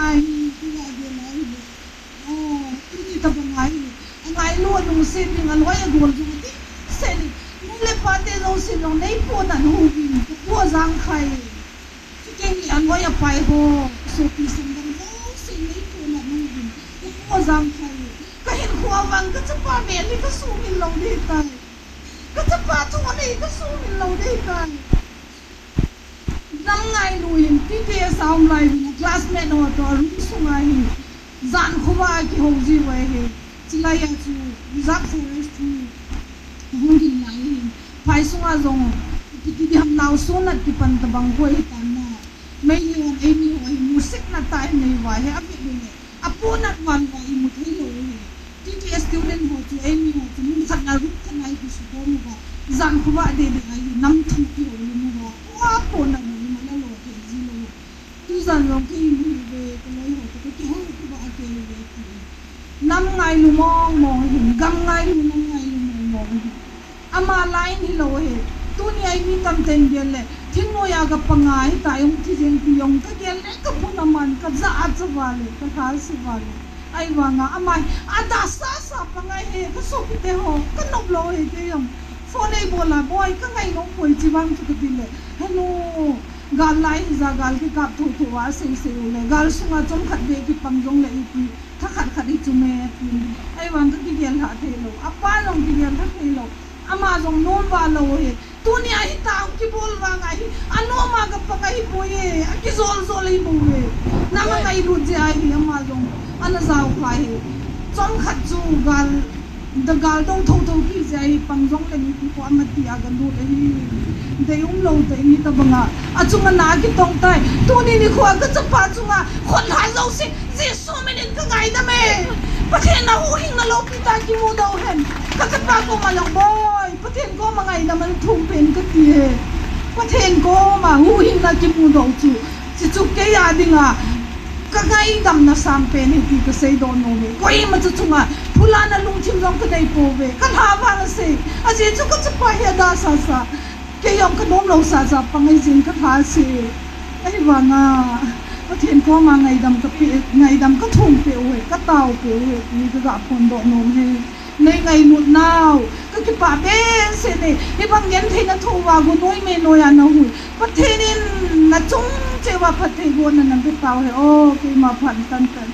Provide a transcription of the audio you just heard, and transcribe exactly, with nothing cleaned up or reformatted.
Ai, tia de lai le. Oh, tuni tabang ai. Angailu alungset ding aloi agol jong ti. Seni. Nu le pa te jouse jong neipohnat uvin. Kapu ajang khai. Chuteng le aloi apai ho. Sopi sanggam jouse neipohnat uvin. Kapu ajang khai. Kahinkho a vang kachapa mel hi kasumil lou ding tai. Kachapa thu anei kasumil lou ding tai. Nam ngailu hin T T S a um lai uvin a classmate ho toh a room sunga hi jan khovah a kihou jiu ahi. Chulai a chu reserve forest chu hung gin lai hin phai sunga jong ipi ti diham nao sunat kipan tabang koi hitan na. Meitei hon eimi ho hi musetna tah in nei uva hi avet le. Apohnat val uva imu thei lou hi. T T S student ho chu, eimi ho chu, mun khat na, room khat na, ipi sukhom uva. Jan khovah deh deh a hi, nam thu kihoulim uva. Apohnat uva, ima la lo thei ji lou. Tujan jong kei imu uve, kaloi ho toh kakihou khovah a kei uve ti. Nam ngailu mong mong hin, gam ngailu, nam ngailu mong mong hin. Ama line hilou ahi. Tuni a mi tamtah in gel le, thingnoi a kapang a, hitia jong thi jeng ti jong kagel le, kaphun aman, kajah a cha val e, kalhase val e. Ahivanga ama hi adasasa pang ahi, kasopite ho, kanop lou ahi kei jong. Phone eibol a, boi, kangai nom poi chi vang chu kati le. Henu, gal lai hija, gal kikap thotho a, sei sei u le. Gal sunga chomkhat beh kipang jong le ipi. Thakhat khat hi chu me, tin. Ahivang kakigel lha thei lou. Apa jong kigel lha thei lou. Ama jong nom val lou hi. Tuni a hitia kibol vang ahi. Anom a kapang ahipoi e. Akijol jol ahibou e. Nam angailut jeh ahi ama jong. Ana jao kha hi. Chomkhat chu gal, da gal dou thotho kit jeh ahi pang jong le mipi kho ama ti a galut ahi. Dei umlou tah in hitabang a. Achunga na kitong tai. Tuni nikho a kachapa chunga khut lha jouse. Jesu min in kangaidam e. Pathen a huhhingna loupi tah kimudoh hen. Kachapa koma jong boi. Pathen koma ngaidam ana thum peh in kati e. Pathen koma huhhingna kimudoh chu. Chuchu kei a dinga. Kangaidamna sangpen ahi ti kaseidoh nom e. Koima chu chunga. Phulana lungthim jong kanei pouve. Kalha vang asei. Ajeh chu kachapa hi adasasa. Kei jong kanom lou sasa pang ahi jeh in kalhase. Ahivanga. Pathen koma ngaidam kapeh, ngaidam kathum peh uve, katao peh uve, ti kaga phondoh nom e. Nei ngailut nau, kakipah behseh e. Hibang gentheina thoh uva, gu noi mei noi a nahui. Pathen in nachung cheh uva phattheibohna nabe tauhen. O, keima phat tan tan.